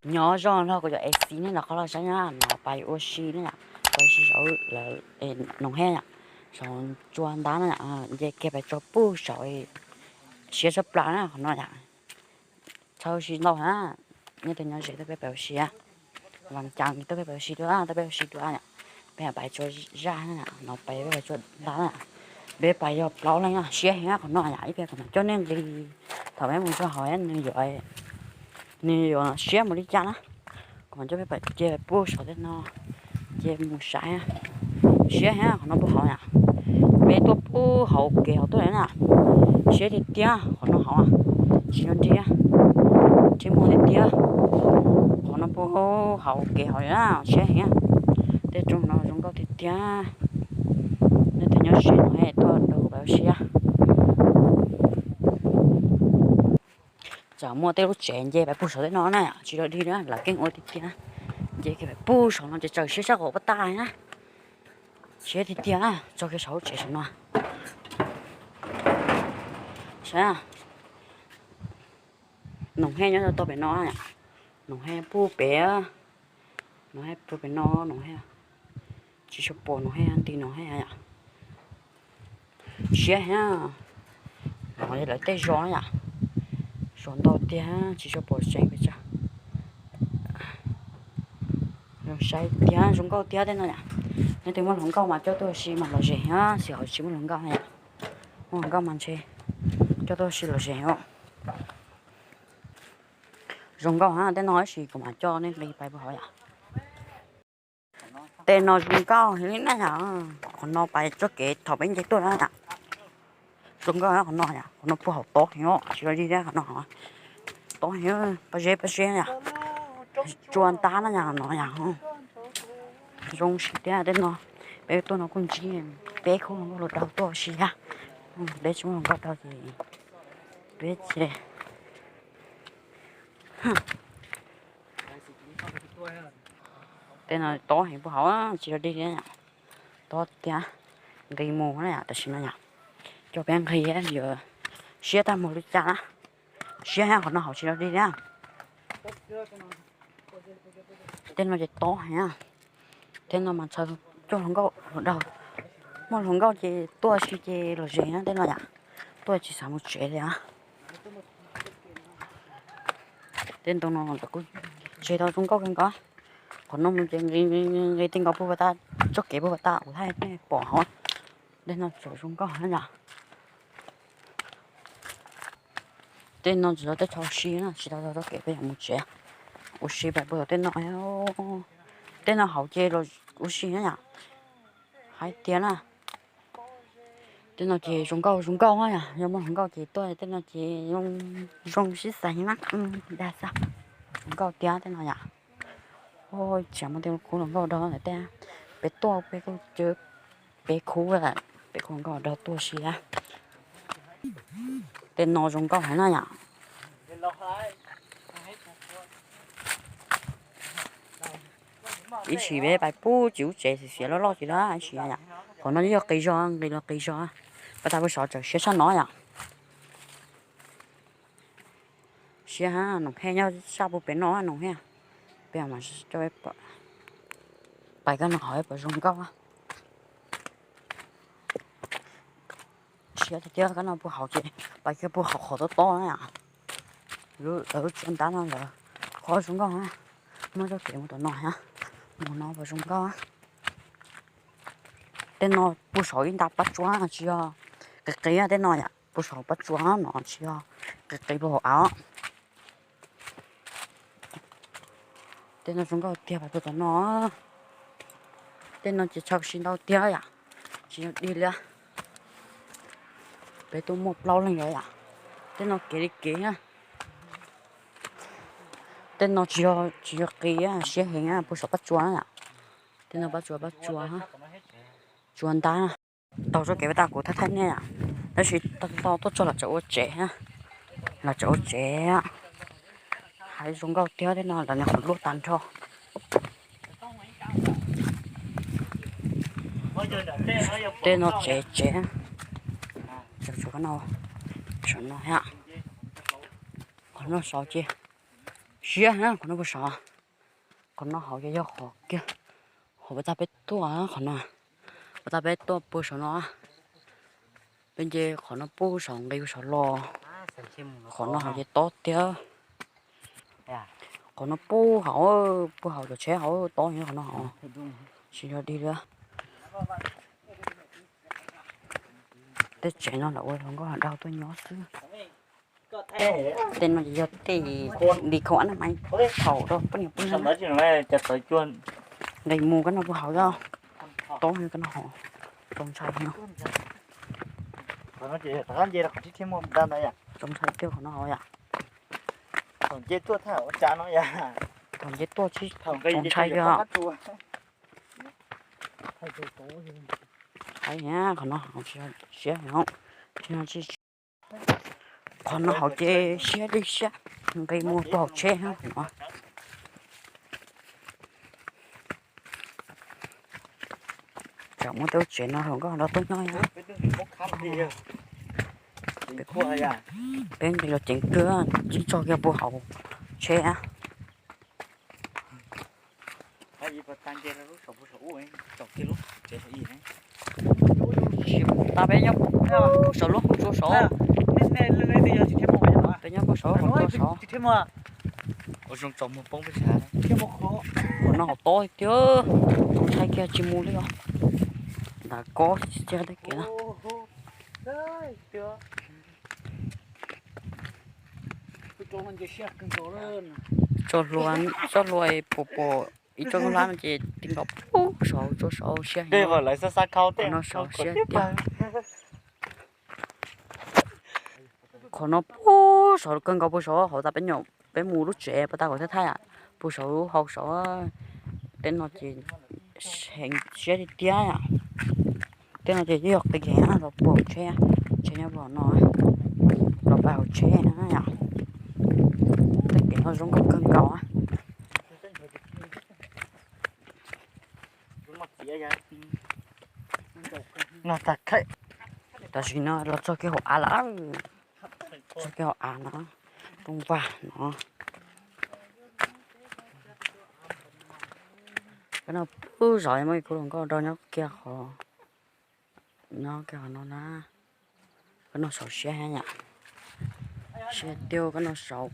Nyob zoo los kuv cov A C nej los qhov los saib na, no pais ua si na yom, pais ua si saum lawv Noom Hej yom, saum tsua ntab na yom, nce kiag pais tso puag saum siab tshaj plaws na qhov no yom. Txhawb ua si ntau na, nej tus nyob ze tuaj peb pais ua si, Vas Cas tuaj peb pais ua si dua, tuaj peb ua si dua yom, peb pais tsua zaj na, no pais peb pais tsua ntab na, peb pais yog plaub leeg na, siab heev qhov no yom, ib pliag kuv mam coj nej nqis thaum peb mus txog hauv nws yuav, nws yuav siab mus li cas na. Kuv mam coj peb pais, ces pais puag saum tej no, ces mus saib, siab heev qhov no puag hauv yom, peb tuaj puag hauv kev hauv tuaj na, siab tiag tiag qhov no hauv, tsis yog nrig, tsis muaj tiag tiag, qhov no puag hauv kev hauv na, siab heev. Tej roob no zoo nkauj tiag tiag, nej tus nyob ze no tuaj nrog kuv pais ua si. Txawm muaj tej lub tsev nce pais puag saum tej no na, tsis yog dig na, lawv keej ua tiag tiag, nce kiag pais puag saum no ces txawm siab sab qaum pab tag na, siab tiag tiag, txog kiag saum lub tsev saum no. Saib, Noom Hej nyob tau pem no, Noom Hej puag pem, Noom Hej puag pem no, Noom Hej, tsis tshua pom Noom Hej, nti Noom Hej yom. Siab heev, no yog lawv tej zos yom, zos ntau tiag tsis tshua pom tseeb pes tsawg. Zoo saib tiag, zoo nkauj tiag tej no yom. Nej tus muaj hluas nkauj mas coj tuaj ua si mas lom zem heev, xyov hauv tsis muaj hluas nkauj na yom. Muaj hluas nkauj mas ntshe coj tuaj ua si lom zem os. Zoo nkauj heev tej no tab sis kuv mam coj nej nqis pais puag hauv yom. Tej no zoo nkauj heev li na yom, qhov no pais txoj kev thaum peb nce tuaj na yom. Zoo nkauj qhov no yom, qhov no puag hauv tob heev os, tsis yog dig thiab qhov no, tob heev, pob zeb pob zeb yom, tsua ntab na yom no yom. Zoo siab tiag tej no, peb tuaj no kuj ntsib peb khub hluas nkauj hluas nraug tuaj ua si thiab, peb tsis muaj hluas nkauj dhau ces peb ces Tej no tob heev puag hauv, tsis yog dig li, tob tiag, nqis mus na yom, tam sim no yom, coj peb nqis yuav siab tag mus li cas na, siab heev qhov no hauv tsis yog dig li. Tej no ces tob heev, tej no mas txhawj coj hluas nkauj hluas nraug, muaj hluas nkauj ces tuaj ua si ces lom zem na tej no yom, tuaj tsis xav mus tsev li. Tej ntoo no lawv kuj tseg tau zoo nkauj kawg nkaus. Qhov no mus ces nqis tej nkaus puag pas tag, txoj kev puag pas tag kuv thiaj pom hauv. Tej no tseem zoo nkauj na yom. Tej no tsis tau tej tsho ua si na, tsis tau txoj kev peb yuav mus tsev. Ua si pais puag tom tej no, tej no hauv ces los ua si na yom. Hais tias na, tej no ces zoo nkauj zoo nkauj na yom, yog muaj hluas nkauj ces tuaj tej no ces zoo sib xaiv na, dag xwb. Zoo nkauj tiag tej no yom. Tsis muaj tej khub hluas nkauj dhau ntawm tej, peb tuaj peb kuj cov, peb khub, peb khub hluas nkauj dhau tuaj si. Tej no zoo nkauj heev na yom. Ib sim peb pais puag tim lub tsev xiav loj loj tim lawm ib sim yom. Qhov no yog qis zog, nqis los qis zog. Pas tas puag saud tseem siab tshaj no yom. Siab, Noom Hej nyob sab puag pem no, Noom Hej. Peb mas pais koj no hauv pom zoo nkauj. Siab tiag tiag, koj no puag hauv ces pais kiag puag hauv qhov tob tob na. Lub tsua ntab no lawv qhov zoo nkauj, muaj txoj kev mus tom no, mus no pom zoo nkauj. Tej no puag saum ib nta pab tsua, tsis yog qis qis tej no yom, puag saum pab tsua no tsis yog qis qis puag hauv av. Tej no zoo nkauj tiag pais puag tom no. Tej no ces tshau si ntau tiag yom, tsis yog dig li. Peb tuaj muaj plaub leeg yom. Tej no kev li kev na. Tej no tsis yog qis, siab heev, puag saum pab tsua na yom. Tej no pab tsua, pab tsua, tsua ntab. Taug txoj kev pab tag kuv thaij thaij nej yom. Tab sis tau tuaj txog los tseem ua tsev, los tseem ua tsev. Hais zoo nkauj tiag tej no lawv niag qhov luaj tag nrho. Tej no tsev tsev, saum no, saum no thiab. Qhov no saud ces Siab, qhov no puag saud. Qhov no hauv yog, yog qhov kiag, qhov puag ta peb tuaj, qhov no, puag ta peb tuaj puag saum no. Peb nce qhov no puag saum nqis saud los. Qhov no hauv ces tob tiag. Qhov no puag hauv, puag hauv cov tsheb hauv tob, qhov no hauv tsis yog dig li. Tej tsev no lawv ua hluas nkauj hluas nraug tuaj nyob xwb. Tej no ces yog tej li khau ab na maiv thaum rau poj niam poj ntxoog nqis mus kab no puag hauv, tob kab no hauv, txaus ntshai no. Txaus ntshai tiag qhov no hauv yom. Thaum nce tuaj tsis txaus ntshai yom. Qhov no hauv siab, qhov no hauv ces siab li siab, nqis mus puag hauv tsheb no. Tsam muaj tej tsev no hluas nkauj hluas nraug tuaj nyob. Peb nqis los ceev kawg, tsis txog kiag puag hauv tsheb. Tas peb nyob puag saud lub hauv tsua saud. Peb nyob puag saud hauv tsua saud. Ua zoo tsaus muag poob peb sab. Qhov no hauv tob tiag, txaus ntshai kiag tsis mus li os. Nram kob tsis txog tej kev na. Txoj hlua, txoj hlua puas pom ib tsob hlab no ces ti nkaus puag saud, tsua saud siab heev. Qhov no saud siab tiag. Qhov no puag saud kawg nkaus puag saud hauv tas peb nyuam peb mus lub tsev puag ta kom thaij thaij, puag saud lub hauv saud. Tej no ces heev siab tiag tiag. Tej no ces yog qis heev los puag tsheb, tsheb nyob puag no, los pais hauv tsheb yom. Tej kev no zoo nkauj kawg nkaus. Tam sim no los txog kiag hauv av lawm, txog kiag hauv av no, rooj vag no. Kab no puag saud muaj ib khub hluas nkauj nraug nyob kiag qhov, nyob kiag qhov no na. Kab no saud siab heev yom. Siab tiag kab no saud.